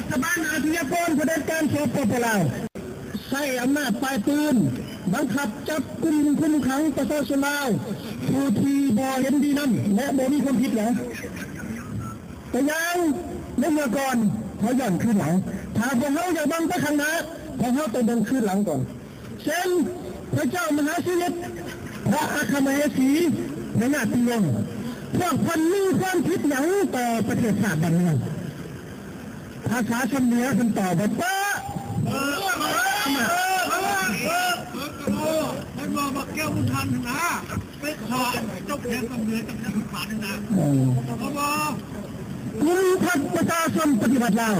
ລັດຖະບານອາຊະຍາກອນຜະເດັດການ ສປປ ລາວ ໃຊ້ອຳນາດປາຍປືນ ບັງຄັບຈັບກຸມຄຸມຂັງປະຊາຊົນລາວ ຜູ້ທີ່ບໍ່ເຫັນດີນຳ ແລະ ບໍ່ມີຄວາມຜິດຫຍັງ. ຕົວຢ່າງ, ໃນເມື່ອກ່ອນ ເຮົາຍ້ອນຄືນຫຼັງ. ຖ້າພວກເຮົາຢາກເບິ່ງໄປຂ້າງໜ້າ, ພວກເຮົາຕ້ອງເບິ່ງຄືນຫຼັງກ່ອນ. ເຊັ່ນ ພະເຈົ້າມະຫາຊີວິດ, ພະອັກຄະມະເຫສີ, ພະຍາດຕິວົງ ພວກເພິ່ນມີຄວາມຜິດຫຍັງຕໍ່ປະເທດຊາດບ້ານເມືອງ? ພາສາຊຳເໜືອເພິ່ນຕອບວ່າ ປະ ເພິ່ນວ່າບັກແກ້ວບຸນທັນຫັ້ນນາ ໄປຂ້າເຈົ້າແຂວງຊຳເໜືອຈັກແສນບາດຫັ້ນນາ. ເອີ ບໍ່ ກຸ່ມພັກປະຊາຊົນປະຕິວັດລາວ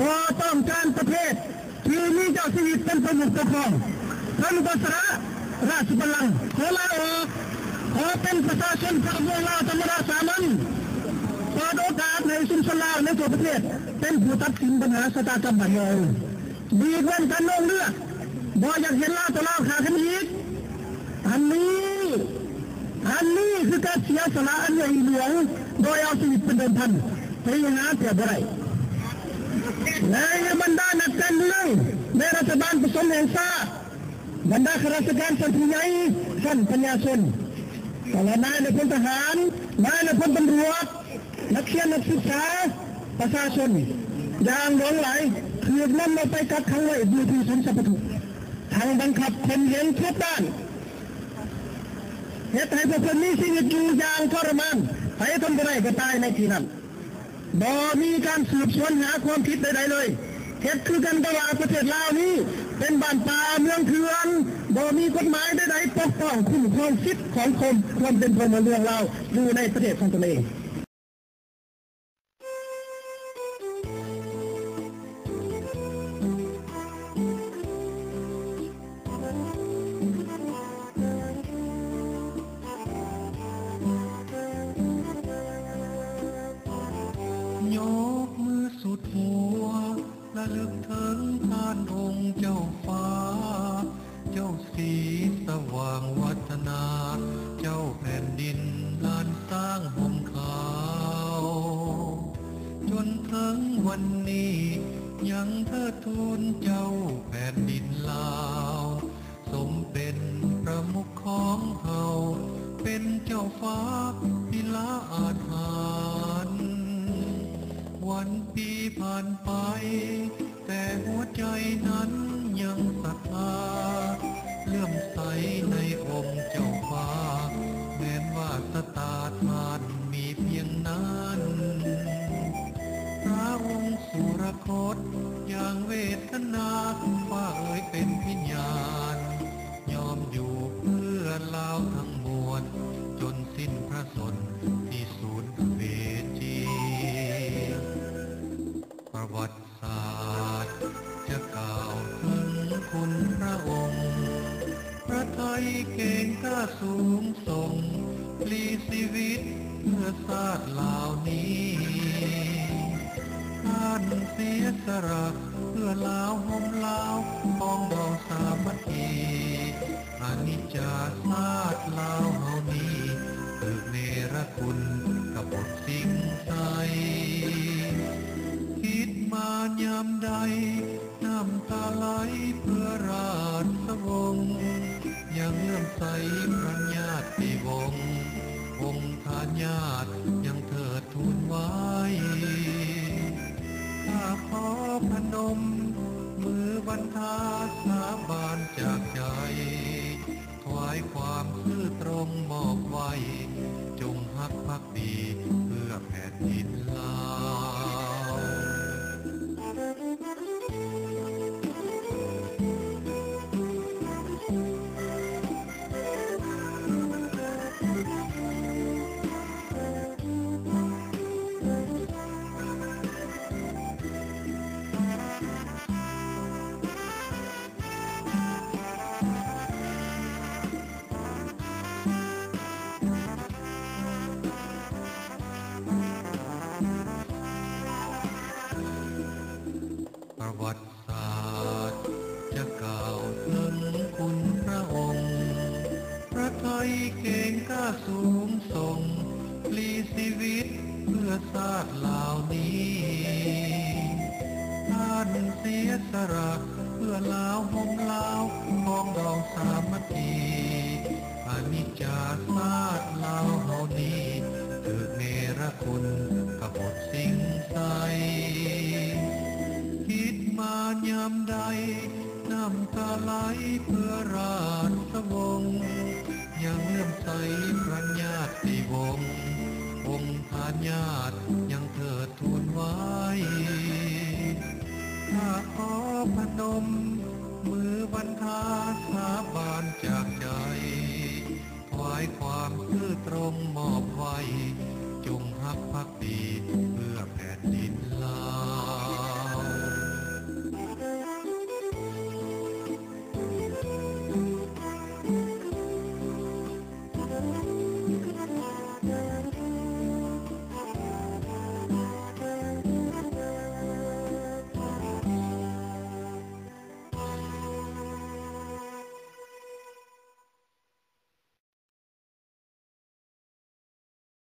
ບໍ່ຕ້ອງການປະເທດ ທີ່ມີເຈົ້າຊີວິດເປັນປະມຸກປົກຄອງ. ທ່ານກໍສະຫຼະລາຊະບັນລັງ ຂໍລາອອກ, ຂໍເປັນປະຊາຊົນພະລະເມືອງລາວທຳມະດາສາມັນ. ເປີດໂອກາດໃຫ້ຊຸມຊົນລາວໃນທົ່ວປະເທດເປັນຜູ້ຕັດສິນບັນຫາຊະຕາກຳບ້ານເມືອງ. ຫຼີກເວັ້ນການນອງເລືອດ, ບໍ່ຢາກເຫັນລາວຕໍ່ລາວຂ້າກັນອີກ. ອັນນີ້ ອັນນີ້ຄືການເສຍສະຫຼະອັນໃຫຍ່ຫຼວງ ໂດຍເອົາຊີວິດເປັນເດີມພັນ ໄປຫາແທບບໍ່ໄດ້. ໃນບັນດານັກການເມືອງ ໃນລັດຖະບານປະສົມແຫ່ງຊາດ, ບັນດາຂ້າລາຊະການຊັ້ນຜູ້ໃຫຍ່, ຊັ້ນປັນຍາຊົນ, ຕະຫຼອດນາຍນາຍພົນທະຫານ, ນາຍນາຍພົນຕຳຫຼວດ, ນັກຮຽນນັກສຶກສາ, ປະຊາຊົນ ຢ່າງຫຼວງຫຼາຍ ຖືກນຳເອົາໄປກັກຂັງໄວ້ຢູ່ທີ່ສູນສັບປະທຸກ, ທັງບັງຄັບຂົ່ມເຫງທຸບດ້ານ, ເຮັດໃຫ້ພວກເພິ່ນມີຊີວິດຢູ່ຢ່າງທໍລະມານ, ໃຜທົນບໍ່ໄດ້ກໍຕາຍໃນທີ່ນັ້ນ. ບໍ່ມີການສືບສວນຫາຄວາມຜິດໃດໆເລີຍ, ເຮັດຄືກັນກັບວ່າປະເທດລາວນີ້ເປັນບ້ານປ່າເມືອງເຖື່ອນ, ບໍ່ມີກົດໝາຍໃດໆປົກປ້ອງຄຸ້ມຄອງສິດຂອງຄົນ ຄວາມເປັນພົນລະເມືອງລາວຢູ່ໃນປະເທດຂອງຕົນເອງ. ຍົກມືສຸດຫົວ ລະລຶກເຖິງທ່ານອົງເຈົ້າຟ້າ, ເຈົ້າສີສະຫວ່າງວັດທະນາ, ເຈົ້າແຜ່ນດິນລ້ານຊ້າງຫົ່ມຂາວ. ຈົນເຖິງວັນນີ້ຍັງເທີດທູນເຈົ້າແຜ່ນດິນລາວ, ສົມເປັນປະມຸກຂອງເຮົາ, ເປັນເຈົ້າຟ້າພິລະອາດຫານ. ວັນປີຜ່ານໄປ, ແຕ່ຫົວໃຈນັ້ນຍັງສັດທາ, ເຫຼື້ອມໃສໃນອົງເຈົ້າຟ້າ, ແມ່ນວ່າຊະຕາທ່ານມີພຽງນັ້ນ. ພະອົງສຸລະຄົດຢ່າງເວທະນາ, ຟ້າເອີຍເປັນພິຍານ, ຍອມຢູ່ເພື່ອລາວທັງມວນ, ຈົນສິ້ນພະຊົນທີ່ສູນເວທີ. ປະຫວັດສາດຈະກ່າວເຖິງຄຸນພະອົງ, ພະໄທເກງກ້າສູງສົ່ງ, ພລີຊີວິດເພື່ອຊາດລາວນີ້. ທ່ານເສຍສະຫຼະເພື່ອລາວ ໂຮມລາວ ປອງດອງສາມັກຄີ. ອານິດຈາຊາດລາວເຮົານີ້ ຖືກເນລະຄຸນກະບົດສິງໄຊ. ຄິດມາຍາມໃດ ນ້ຳຕາໄຫຼເພື່ອລາຊະວົງ, ຍັງເຫຼື້ອມໃສພະຍາດຕິວົງ, ອົງທາຍາດຍັງເທີດທູນໄວ້. ຂ້າຂໍພະນົມມືວັນທາສາບານຈາກໃຈ, ຖວາຍຄວາມຊື່ຕົງມອບໄວ້, ຈົ່ງຮັກພັກດີເພື່ອແຜ່ນດິນລາວ. ປະຫວັດສາດຈະກ່າວເຖິງຄຸນພະອົງ, ພະໄທເກງກ້າສູງສົ່ງ, ພລີຊີວິດເພື່ອຊາດລາວນີ້. ສະຫຼະເພື່ອລາວ ໂຮມລາວ ປອງດອງສາມັກຄີ ອະນິດຈາຊາດລາວເຮົານີ້ ຖືກເນລະຄຸນ ກະບົດສິງໄສ. ຄິດມາຍາມໃດ ນ້ຳຕາໄຫຼເພື່ອລາຊະວົງ ຍັງເຫຼື້ອມໃສພະຍາດຕິວົງ ອົງພະຍາດຍັງເທີດທູນໄວ້. ຂ້າຂໍພະນົມມືວັນທາ ສາບານຈາກໃຈ ຖວາຍຄວາມຊື່ຕົງມອບໄວ້ ຈົ່ງຮັກພັກ